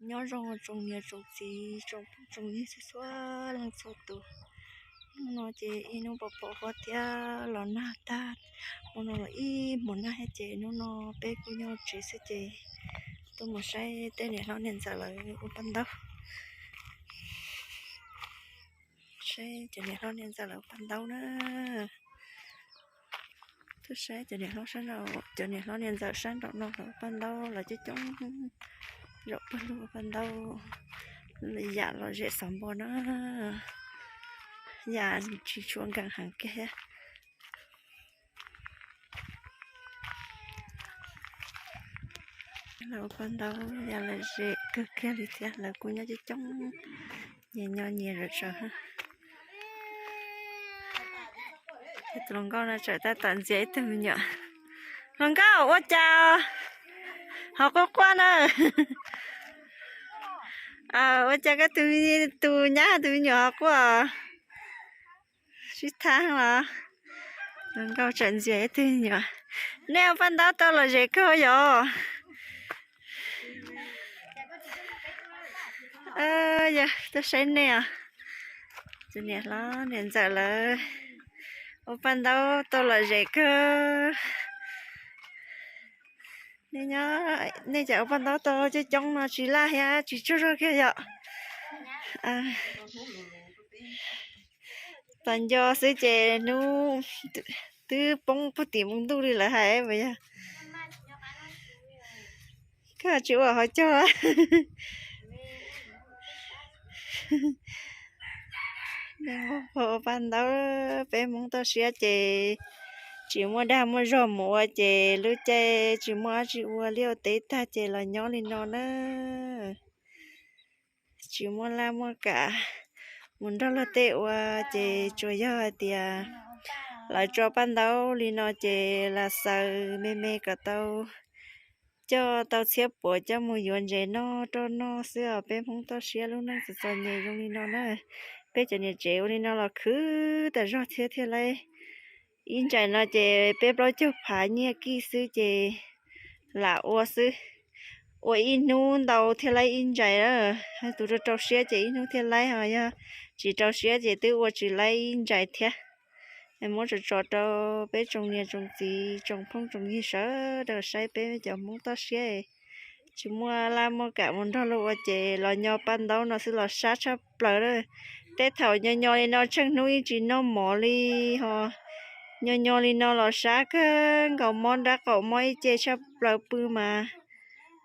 Nyob zoo tsoom niam tsoom txiv tsoom phooj tsoom ywg txhua txhua leej txhua tus. Hnub no ces ib hnub pos pos huab thiab los nag tag, hmo no los ib hmos nag thiab ces hnub no peb kuj nyob tsev xwb ces tuaj mus saib tej niam hlob niam ntxawm lawv ua paj ntaub. Saib cov niam hlob niam ntxawm lawv ua paj ntaub na. Tuaj saib cov niam hlob sab nraum, cov niam hlob niam ntxawm sab nraum no lawv ua paj ntaub los coob coob, zaum pawg lug ua paj ntaub, yam lom zem xav npau na, yam tsis tshua nkees heev kiag thiab. Lawv ua paj ntaub yam lom zem kawg kiag li thiab, lawv kuj nyob coob coob, nyias nyob nyias zom zaws. Tus hluas nkauj no tseem tab tom ntxias ib tug me nyuam. Hluas nkauj ua cas ho quaj quaj na? Ua cas koj tus, tus nyab tus me nyuam ho quaj? Sib thab los? Hluas nkauj tseem ntxias ib tug me nyuam. Nej ua paj ntaub tau lom zem kawg yom? Yog tuaj saib nej os. Tus niam hlob niam ntxawm lawv ua paj ntaub tau lom zem kawg. Nej cas ua paj ntaub tau coob coob no tsis laj thiab tsis tsaug zog kiag yom? Tos nco xwb ces hnub twb poob puag tim npoo ntuj li lawv hais mas yog. Koj tsis ua qhov cog. Ua paj ntaub, peb Hmoob toj siab ces tsis muaj dag muaj zog mus ua ces lub caij tsis muaj dab tsi ua, liaj ua teb tag ces los nyob li no na. Tsis muaj laj muaj kam mus nrog luag tej ua ces tsuas yog hais tias lawv tso paj ntaub li no ces lam xaws me me kom tau, coj tau txhiab puav coj mus yuav ntses noj roj noj xwb os. Peb Hmoob toj siab lub neej txom txom nyem zoo li no na. Peb cov niam tsev ua li no los khwv tas zog thiab thiaj laib ib ntsais no ces peb plaub caug phav nyiaj kij xwb ces lam ua xwb. Ua ib hnub ntau thiaj laib ib ntsais. Tus rau rau siab ces ib hnub thiaj laib, ho yog tsis rau siab ces twb ua tsis laib ib ntsais thiab. Muab tso tso rau peb tsoom niam tsoom txiv tsoom phooj tsoom ywg sawv daws saib peb cov Hmoob toj siab tsis muaj laj muaj kam mus nrog luag ua ces los nyo paj ntaub no xwb los sab tshaj plaws lawm. Tej thaum nyo nyo li no tsheej hnub yeej tsis noj mov li ho. Nyo nyo li no los sab kawg nkaus, mob nrab qaum mob ib ce tshaj plaws pw mas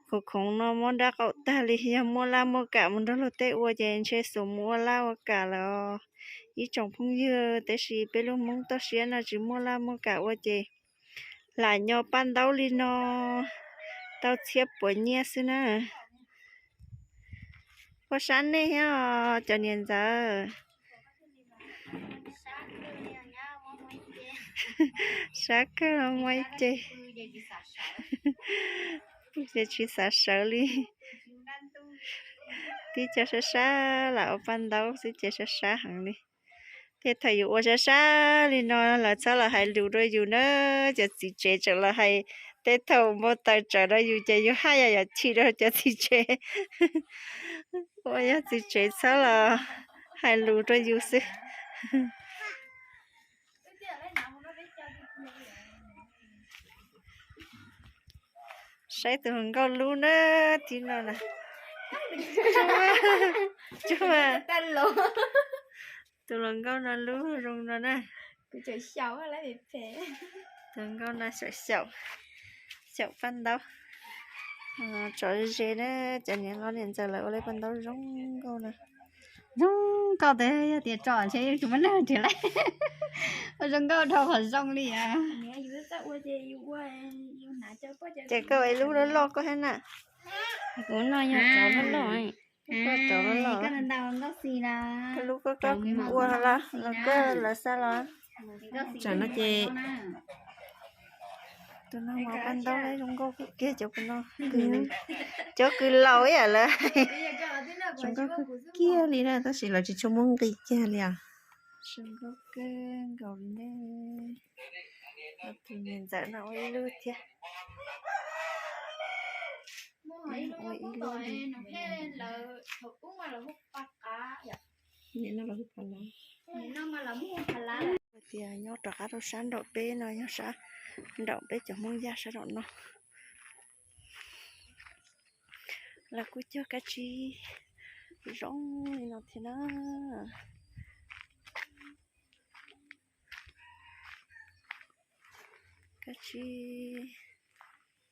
khoom khoov no mob nrab qaum tag li. Yog muaj laj muaj kam mus nrog luag tej ua ces ntshe xub mus ua laj ua kam lawm os ib tsoom phooj ywg. Tab sis peb lub Hmoob toj siab no tsis muaj laj muaj kam ua ces lam nyo paj ntaub li no tau txhiab puav nyiaj xwb na. Puas sab nej thiab os cov niam ntxawm? Sab kawg los muaj ib ce. Pw ces tsis xav sawv li. Tib co sab sab lam ua paj ntaub xwb ces sab sab heev li. Tej thaum yus ua sab sab li no lawv txhob los hais lus rau yus na, cov txiv tsev tseem los hais, tej thaum npau taws tsawv rau yus ces yus haj yam yuav chim rau cov txiv tsev. Ua yog txiv tsev txhob los hais lus rau yus xwb. Saib tus hluas nkauj lub na, tib no na. Tus hluas nkauj no lub zoo no na. Tus hluas nkauj no xyaum xyaum, xyaum paj ntaub. Tso ze na, cov niam hlob niam ntxawm lawv ua lub paj ntaub zoo nkauj na. Zoo nkauj tiag, yog tias tso ntshe yeej tsis muaj neeg nrhiav lawm. Ua zoo nkauj dhau qhov zoo li os. Ces koj ua ib lub loj loj koj thiab na. Kuv no yog tsov loj loj. Koj tsov loj loj. Koj lub koj ua los los koj lawv xa los. Tsam no ces tus no mas paj ntaub zoo nkauj kawg kiag, cov no, cov kws laus ib yam lawv zoo nkauj kawg kiag li na, tab sis lawv tsis tshua muaj nqi kiag li os. Zoo nkauj kawg nkaus li ne. Tus niam ntxawm no ua ib lub thiab. Ua ib lub li. Nim no los hu pha lav. Tias nyob rov qab rau sab nraum peb no, yog sab nraum peb cov Hmoob Yaj sab nraum no. Lawv kuj cog kab tsib zoo li no thiab na. Kab tsib,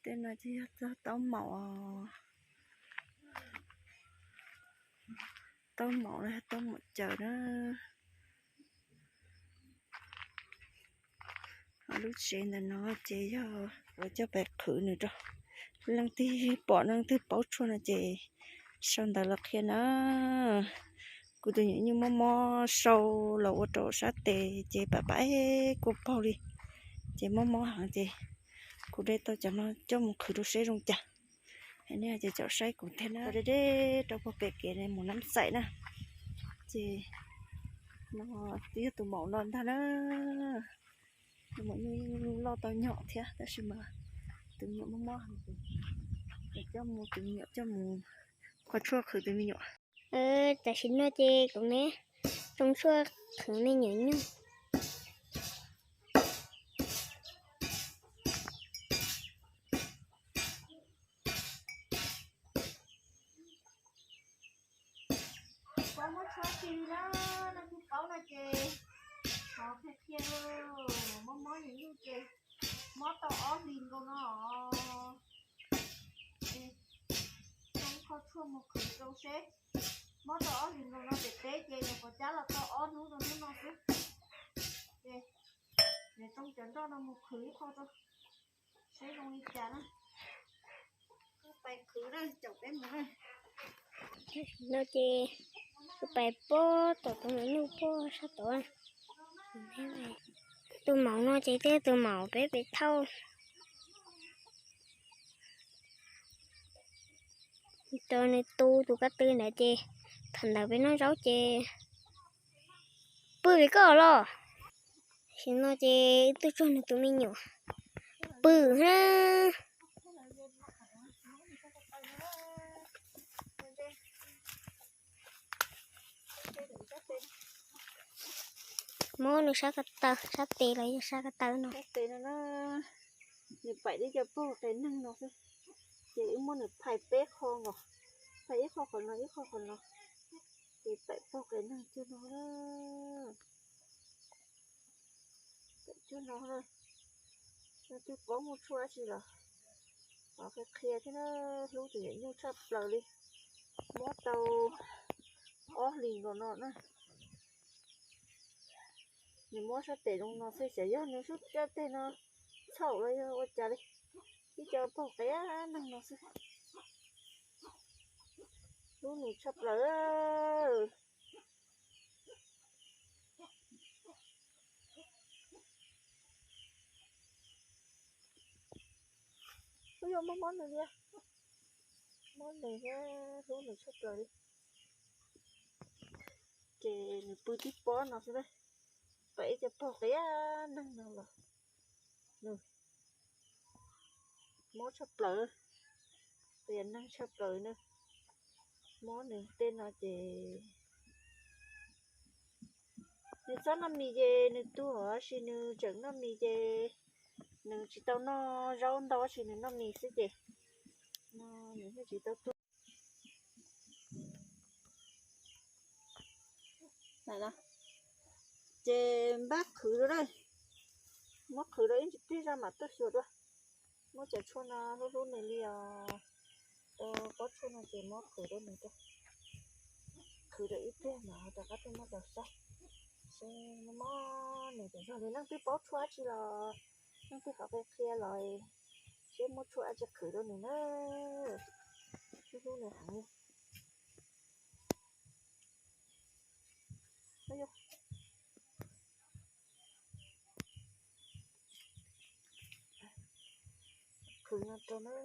tej no ces yog txog taub maum os. Taub maum los yog taub maum caws na. Lub tsev ntawm no ces yog ua coj pais qhwv nws rau. Leej twg pom leej twg paub tshuaj no ces sau ntawv los qhia na. Kuv tus nyuam nyuj mob mob sau los ua rau sab tes ces pam pam kua paug li, ces mob mob heev ces kuv de tau cov no coj mus qhwv rau seb zoo cas. Nej ces caum saib kuv thiab na. De de rau puag pem kev mus Nab Xaim na. Ces no twb yog tus maum no ntag na. Tus maum nyuj loj tau nyom thiab tab sis mas tus me nyuam mob mob heev, coj mus, tus me nyuam coj mus kho tshuaj qhwv tus me nyuam. Tam sim no ces kuv me tsoo tshuaj qhwv me nyuam nyuj. Kuv muab tshuaj tsis li na, leej twg paub no ces thov qhia qhia lauj. Mob mob nyuam nyuj ces mob tau ob hlis nkaus no os. Tsoo kho tshuaj mus qhwv rau seb. Mob tau ob hlis nkaus no ces peb ces nws quav cab los tau ob hnub rau hnub no xwb. Ces nws tsoo cov nroj no mus qhwv ib qho rau seb zoo li cas na. Pais qhwv na, caum peb mus na. No ces kuv pais pob tom tus me nyuj pob sab tod. Tus maum no ces twb yog tus maum peb pem thauj. Tos nws tu tus ko tw ntawd ces thaum ntawd peb noj zaub ces pw pem koj los. Tam sim no ces wb tuaj txog nws tus me nyuam pw na. Mob nws sab ko taw, sab tes los yog sab ko taw no. Nws paim li cov paug qias neeg no xwb, ces wb muab nws phais peb qho nkaus, phais ib qho qhov no ib qho qhov no, ces paim paug qias neeg cuag no. Cuag no, no twb paub muaj tshuaj dab tsi los thov qhia qhia thiab na. Hlub tus nyuam nyuj tshaj plaws li, mob tau ob hlis nkaus no na. Nws mob sab tes zoo no xwb, xyov yog nws sab caj teg no txhaum los yog ua cas li. Ib co paug qias neeg no xwb. Hlub nws tshaj plaws. Ub, yuav mob mob nws thiab, mob nws thiab, hlub nws tshaj plaws li. Ces nws pw tib pob no xwb na, pam ib co paug qias neeg no los nws mob tshaj plaws, qias neeg tshaj plaws na. Mob nws tej no ces nws txhob noj mis ces nws tuag, tab sis nws tseem noj mis ces nws tsis tau noj zaub ntau, tab sis nws noj mis xwb ces nws thiaj tsis tau tuag. Ces npaj qhwv rau na, muab qhwv rau ib ntsis pliag zog mam tuaj xyuas dua. Muab cov tshuaj no hlub hlub nws li os. Pob tshuaj no ces muab qhwv rau nws, qhwv rau ib pliag mam rov qab tuaj muab rau saib seb mob mob nws tam zog li. Leej twg paub tshuaj dab tsi los leej twg qhov qhia qhia los seb muab tshuaj dab tsi qhwv rau nws na. Hlub hlub nws heev li. Qhwv no rau na,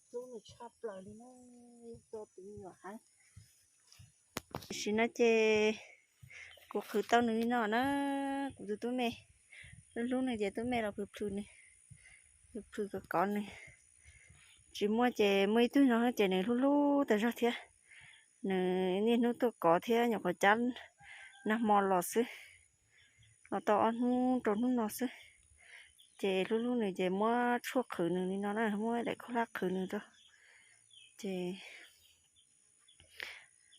hlub nws tshaj plaws li na, yog tus me nyuam heev. Tam sim no ces kuv qhwv tau nws li no na, kuv tus tub me, hlub nws ces tub me los plhws plhws nws. Plhws kov kov nws tsis muaj ces muaj ib tug no ces nws hlub hlub tas zog thiab. Nws niaj hnub tuaj kov thiab nyuam qhuav cab nag hmo los xwb, los tau ob hnub rau hnub no xwb. Ces hlub hlub nws ces muab tshuaj qhwv nws li no na, muab daim khaub hlab qhwv nws rau. Ces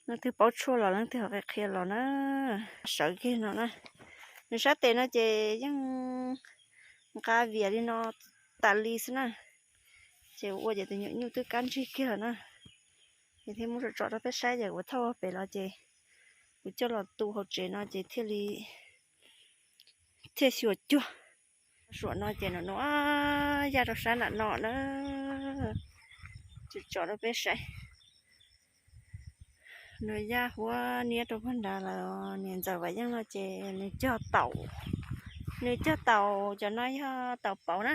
leej twg paub tshuaj los leej twg ho qhia qhia los na. Sawv kiag no na. Nws sab tes no ces yeej nqa vias li no tas li xwb na. Ces ua ces tus nyuam nyuj twb kab ntsig kiag lawm na. Ces thiaj muab tsom tsom rau peb saib ces kuv thauj pem los ces kuv coj los tu hauv tsev no ces thiaj li thiaj xyuas cuag. Suam no ces nws nua yaj rau sab nram no na. Tsom tsom rau peb saib. Nws yaj huab niab rau pag nrad lawm. Niam ntxawm Vam Yeej no ces nws cog taum, nws cog taum, cov no yog taum pauv na.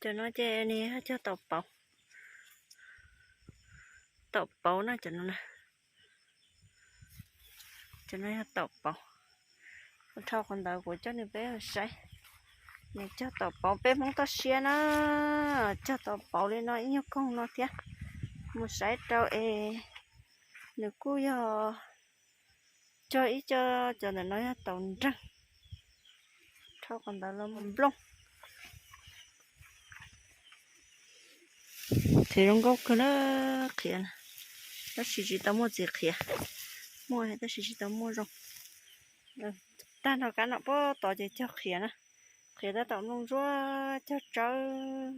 Cov no ces nws yog cog taum pauv, taum pauv na cov no. Cov no yog taum pauv. Dhau qhov ntawd kuv coj nws peb saib. Nws cog taum pauv peb Hmoob toj siab na, cog taum pauv li no ib nyuag koog no thiab. Mus saib rau es nws kuj yog cog ib co, cov ntawm no yog taum nreeg. Dhau qhov ntawd los mus nplooj. Qhiav zoo nkauj kawg na, qhiav na, tab sis tsis tau muaj txiv qhiav. Muaj tab sis tsis tau muaj zoo. Tag nrho kab no puag tod ces cog qhiav na, qhiav tab tom nplooj ntsuab cog tsawb,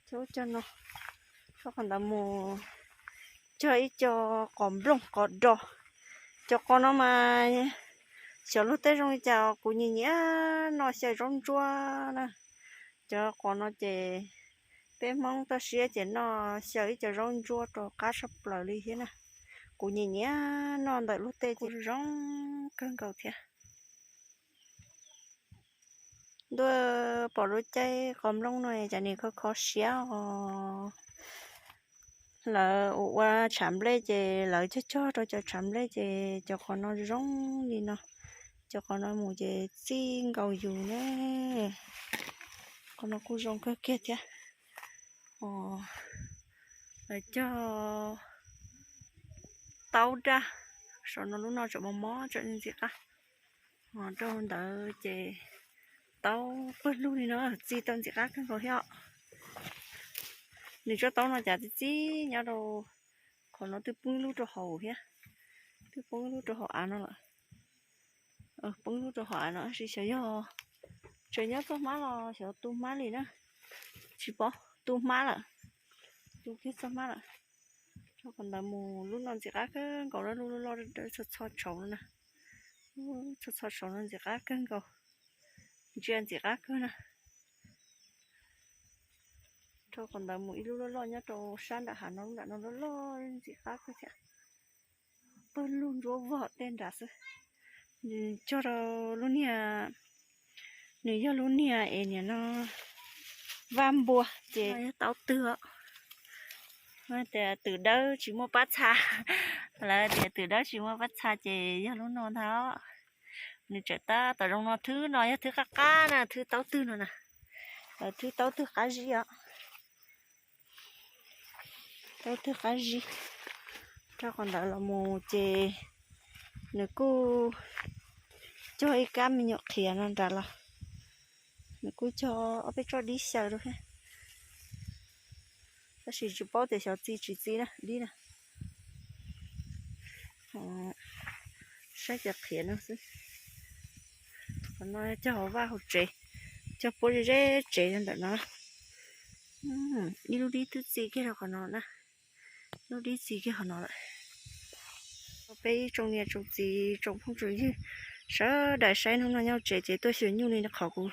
cog ub cog no. Dhau qhov ntawd mus cog ib co qos nplooj qos do. Cov qos no mas xyov luag tej zoo li cas, kuv nyiam nyiam noj xyaw zaub ntsuab na. Cov qos no ces peb Hmoob toj siab ces noj xyaw ib co zaub ntsuab rau qab tshaj plaws li thiab na. Kuv nyiam nyiam noj ntawm luag tej ces zoo kawg nkaus thiab. Ntuj, pom lub caij qos nplooj no cas nim kho kho siab os. Lawv ua ua tshav nplej ces lawv cog cog rau cov tshav nplej ces cov qos no zoo li no. Cov qos no mus ces txij nkaus yus ne. Qos no kuj zoo kawg kiag thiab. Lawv cog taub daj, saum no lub no tseem mos mos tseem ntxim qab. Ho rau ntawd ces taub pawg lug li no txi tau ntxim qab kawg nkaus thiab. Nws tsob taub no cas txi txi nyob rau qhov no twb poob lub rau hauv thiab, twb poob lub rau hauv av no lawm. Poob lub rau hauv av no tab sis xyov yog tseem nyob txoj hmab los xyov tu hmab li na, tsis paub, tu hmab lawm, tu kiag txoj hmab lawm. Rau qhov ntawd mus lub no ntxim qab kawg nkaus, lub loj loj txho txho tshauv no na, txho txho tshauv no ntxim qab kawg nkaus, ntsia ntxim qab kawg na. Rau qhov ntawd mus ib lub loj loj nyob rau sab nram hav no, lub nram no loj loj ntxim qab kawg thiab. Pawg lug ntsuab vog tej nrad xwb. Nws cog rau lub niag, nws yog lub niag es niam no vaj npua ces yog taub twg os. Tias twm dawb tsis muaj pab txha, lawv tias twm dawb tsis muaj pab txha ces yog lub no ntag. Nws tseem tab tom zoo no, thwb no yog thwb qab qab na, thwb taub twg no na. Lawv thwb taub twg qab zib os. Taub twg qab zib. Rau qhov ntawd los mus ces nws kuj cog ib kab me nyuam qhiav no nrad los, nws kuj cog ob peb tsob dib xyaw rau thiab. Tab sis tsis paub tias xyov txi tsis txi na, dib na. Saib cov qhiav no xwb. Qhov no cog hauv vaj hauv tsev, cog puab ze ze tsev ntawm no. Ib lub dib twb txi kiag rau qhov no na. Lub dib txi kiag qhov no lawm. Peb ib tsoom niam tsoom txiv tsoom phooj tsoom ywg sawv daws saib hnub no nyob tsev ces tuaj xyuas nyuj li qhov kuv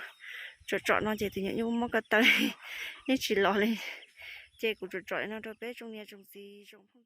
tsom tsom no ces tus nyuam nyuj mob ko taw yeej tsis los li. Ces kuv tsom tsom li no rau peb tsoom niam tsoom txiv tsoom phooj